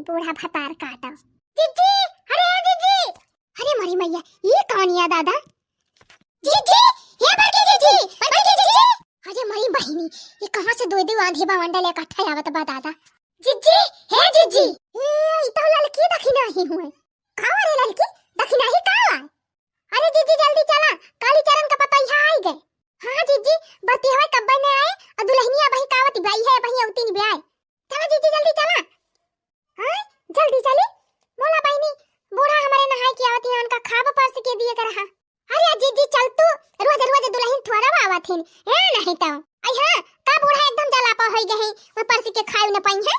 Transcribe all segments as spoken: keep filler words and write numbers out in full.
बूढ़ा भतार काटा। जिज्जी, अरे ए जिज्जी, अरे मरी मैया, ई कौन या दादा? जिज्जी, हे बड़की जिज्जी, बड़की जिज्जी। अरे मरी बहिनी, ई कहाँ से दो दो आंधी बवंडा ले इकट्ठा आवत बा दादा? जिज्जी, हे जिज्जी। ए, ई तो ललकी दखिनाही हुए। का रे ललकी, दखिनाही का? अरे जिज्जी जल्दी चला, कालीचरण का पतोहिया आई गए। हाँ जिज्जी, बरतिहवा कब्बे ने आए, और दुलहिनिया बही कावत बाई है, बही अउती नि ब्याय। चला जिज्जी जल्दी चला। हाँ, जल्दी चली। मोला बहिनी, बूढ़ा हमरे नहाए के आवत है, उनका खाब परस के दिए के रहा। अरे जिज्जी चल तू, रोज रोज दुलहिन थोड़ा आवत हिन, ए नहीं तो। आई हाँ, का बूढ़ा एकदम जलापा होई गए हैं, वो परस के खाए न पाई है।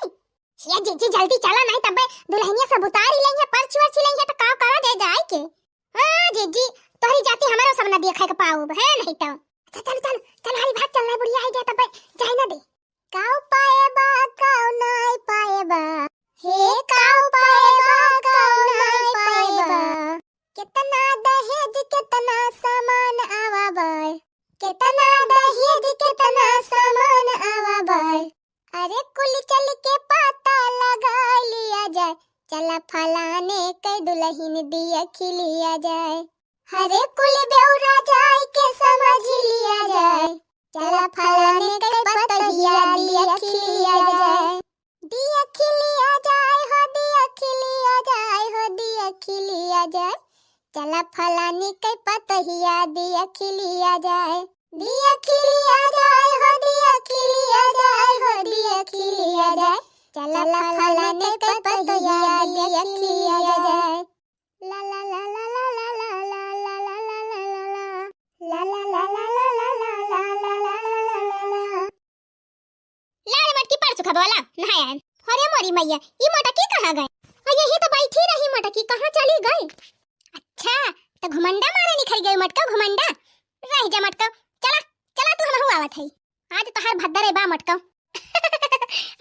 ए जिज्जी जल्दी चला, नहीं तबे दुलहिनिया सब उतारी लेंगे, परछी वरछी लेंगे तो का करा जाए जाए के। हाँ जिज्जी, तोहरी जाति हमारो सब न देखे के पाउब, है नहीं तो। अच्छा चल चल चल, हरी भाग चल, नहीं बुढ़िया है जाए तबे जाए ना दे। काउ पाए बा, काउ नाई पाए बा, हे काउ पाए बा, काउ नाई पाए बा। केतना दहेज, केतना सामान आवा बाय, केतना दहेज, केतना सामान आवा बाय। अरे कुल चल के पता लगा लिया जाए, चला फलाने के दुलहिन दिया खिलिया जाए। अरे कुल बेउरा जाए के समझ लिया जाए, चला फलाने के पतोहिया दिया खिलिया जाए। दिया खिलिया जाए हो, दिया खिलिया जाए हो, दिया खिलिया जाए। चला फलानी के पतोहिया दिया खिलिया जाए। दिया खिलिया जाए हो, दिया खिलिया जाए हो, दिया खिलिया जाए। चला फलानी के पतोहिया दिया खिलिया जाए। ला ला ला ला। ला ला ला ला ला ला ला ला। ला रे मटकी, परसु खबवा ला, नहाए आएन। अरे मोरी मैया, ई मटकी कहाँ गए? आ, यही तो बैठी रही मटकी, कहाँ चली गई? अच्छा, तो घुमंडा मारे निकल गई मटका, घुमंडा। रह जा मटका, चला, चला तू, हमहू आवत है। आज तोहार भद्दर है बा मटका।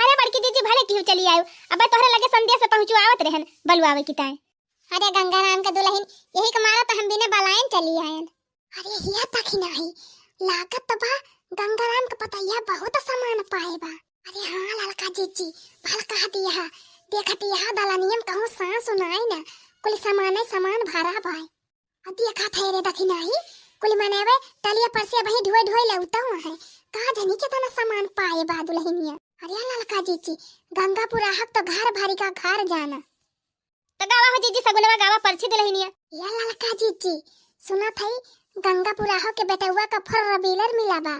अरे बड़की जिज्जी, भले केहू चली आयो, अब तोहरे लगे संदेश पहुँचवावत रहन, बलुआवे की ताए। अरे गंगाराम के दुलहिन, यही के मारा तो हम बिना बलायन चली आयन। अरे हिया तक ही नाही, लागत बा गंगाराम के पतोहिया बहुत सामान पाए बा। अरे हाँ ललका जिज्जी, भल कह दिया हा, देखत दिया हा दलनियम कहूँ सांस सुनाई ना, कुल सामाने सामान भरा बाय। अ देखत है रे दखिनाही, कुल मनेवे टलिया पर से वही ढोए ढोए लौटा हुआ है। का जनी केतना सामान पाए बा दुलहिनिया। अरे ललका जिज्जी, गंगा पुराहक तो घर भरी का घर जाना। तो गावा हो जिज्जी सगुनवा, गावा परछी दुलहिनिया। या ललका जिज्जी, सुनत हई गंगा पुराहो के बेटउआ का four wheeler मिला बा।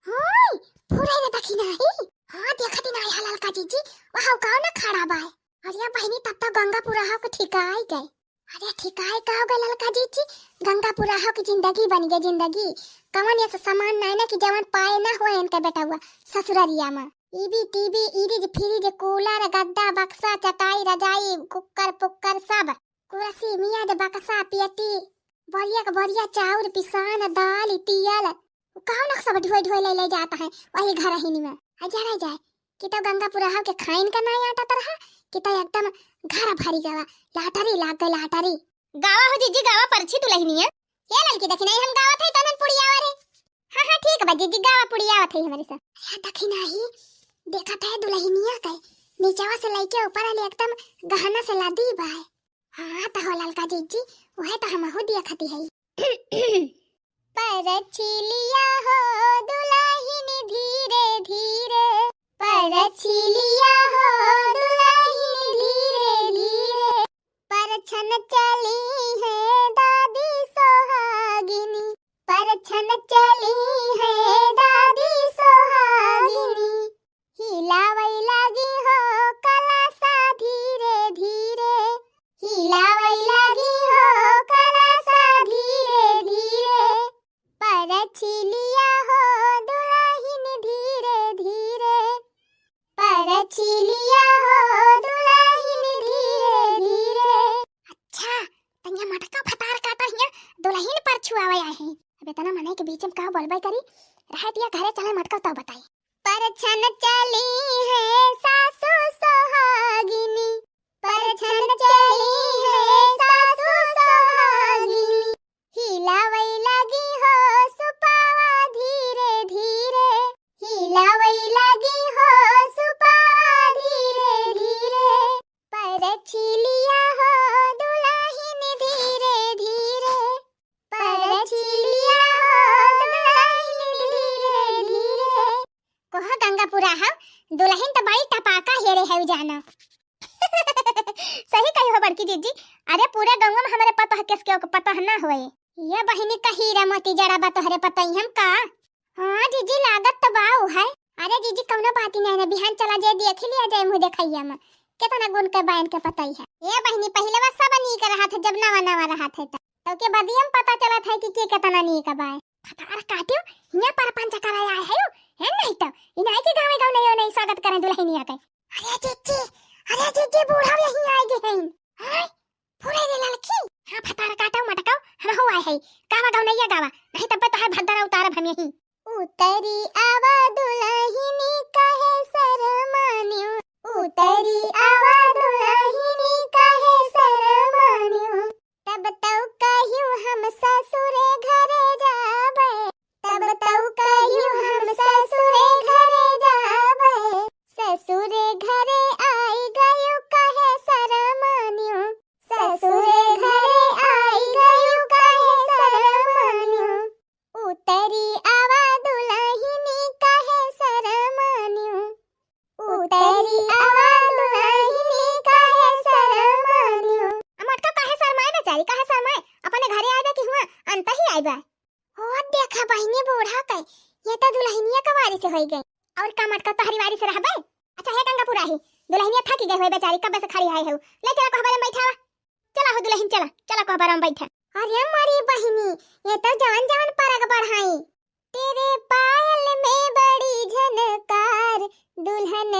होय, फुरे रे दखिनाही। हाँ, देखत ही नाही हा ललका जिज्जी, वहाँ काउ ना खड़ा बा। अरे बहिनी, तब तो गंगा पुराहो के ठिकाई गए। अरे ठिकाई का हो गए ललका जिज्जी, गंगा पुराहो की जिंदगी बन गई जिंदगी। कवन ऐसा सामान नाई ना कि जवन पाए ना होए इनका बेटउआ ससुररिया में। ईबी, टीवी, इरिज, फ्रिज, कूलर, गद्दा, बक्सा, चटाई, रजाई, कुक्कर, पुक्कर सब। कुर्सी, मियाज, बक्सा, पेटी, बोरिया के बोरिया चाउर, पिसान, दाल, तियल, उ कहाँ ना सब ढोए ढोए ले ले जाता है वही घर ही में। आ जा रह जाए कि तो गंगा पुराहव के खाइन का नाई आटा तरहा, कि तो एकदम घर भरी गवा, लाटरी लाग गई लाटरी। गावा हो जिज्जी, गावा परछी दुलहिनिया। ये ललकी दखिनाही, हम गावत है तनन पुड़ियावा रे। हाँ, हाँ, ठीक बा जिज्जी, गावा पुड़ियावत है हमरे से। अरे दखिनाही, देखत है दुलहिनिया के नीचवा से लइके ऊपर ले एकदम गहना से लादी बाय। हाँ, तो हो ललका जिज्जी, वह तो हमहू देखती है। परछिलिया हो दुलहिन धीरे धीरे, परछिलिया हो दुलहिन धीरे धीरे, परछन चली है दादी सोहागिनी, परछन चली है दादी सोहागिनी। हिलावै लागी हो कलसा धीरे धीरे, हिलावै लागी हो कलसा धीरे धीरे। परछिलिया हो दुलहिन धीरे धीरे, परछिलिया हो दुलहिन धीरे धीरे। अच्छा, तनिया मटका भतार काटा हिया, दुलहिन परछुआवे आए हैं। अब इतना मनई के बीच में का बोलबे करी, रह दिया घरे चले मटका तब बताई। परछन चली है सासु सोहागिनी, परछन चली है सासु सोहागिनी। हिलावै लागी हो सुपावा धीरे धीरे, हिलावै लागी हो सुपावा धीरे धीरे। तू जानो। सही कही हो बड़की जीजी, अरे पूरे गौवा में हमरे पतोह केस के ओके पतोह ना होए। ये बहिनी का हीरा मोती जड़ा बा तोहरे पतई हम का? हाँ जीजी, लागत तो बा उ है। अरे जीजी, कौनो बात ही नहीं ना, बिहान चला जाए, देख ही लिया जाए मुँह देखैया में, कितना गुण के बाइन के पतई है। ये बहिनी, पहिले बा सब नीक रहत है जब नवा नवा रहत है तो, तो के बदियम पता चलत है कि के कितना नीक बाए। भतार काटियो, हिया पर पंच कराया है यो, है नहीं तो इनाई के गाँव गाँव नहीं, नहीं स्वागत करें दुल्हनिया के। अरे जीजी, अरे जीजी, बूढ़ा यहीं आए गए हैं। हाँ? पूरे रे लड़की। हाँ, भतार काटो मटकाओ, हम हो आए हैं। गावा गौनैया गावा, नहीं तब तो है भद्दरा उतारब हम यहीं। उतरी आवा दुलहिनी काहे सरमान्यू, उतरी आवा दुलहिनी काहे सरमान्यू, तब तौ कहियो हम ससुरे घरे जाबे, तब तौ कहियो हम ससुरे घरे जाबे, ससुरे घरे आई गयो काहे सरमान्यू, ससुरे घरे आई गयो काहे सरमान्यू। उतरी आवा दुलहिनी काहे सरमान्यू, उतरी आवा दुलहिनी काहे सरमान्यू। अ मटका काहे सरमाए बेचारी, काहे सरमाए? अपने घरे आइबे कि हुआ अंत ही आइबे? हो देखा बहिनी बूढ़ा के, ये तो दुलहिनिया के वारी से होई गई। और का मटका तोहरी वारी से रहबे? अच्छा हे गंगा पुराही, दुलहिनिया थकी गई होई बेचारी, कब से खड़ी है हो। ले चला कोहबरे में बैठावा। चला हो दुलहिन, चला, चला कोहबरे में बैठा। अरे मोरी बहिनी, ये तो जवन जवन परग बढ़ाई। तेरे पायल में बड़ी झनकार, दुल्हन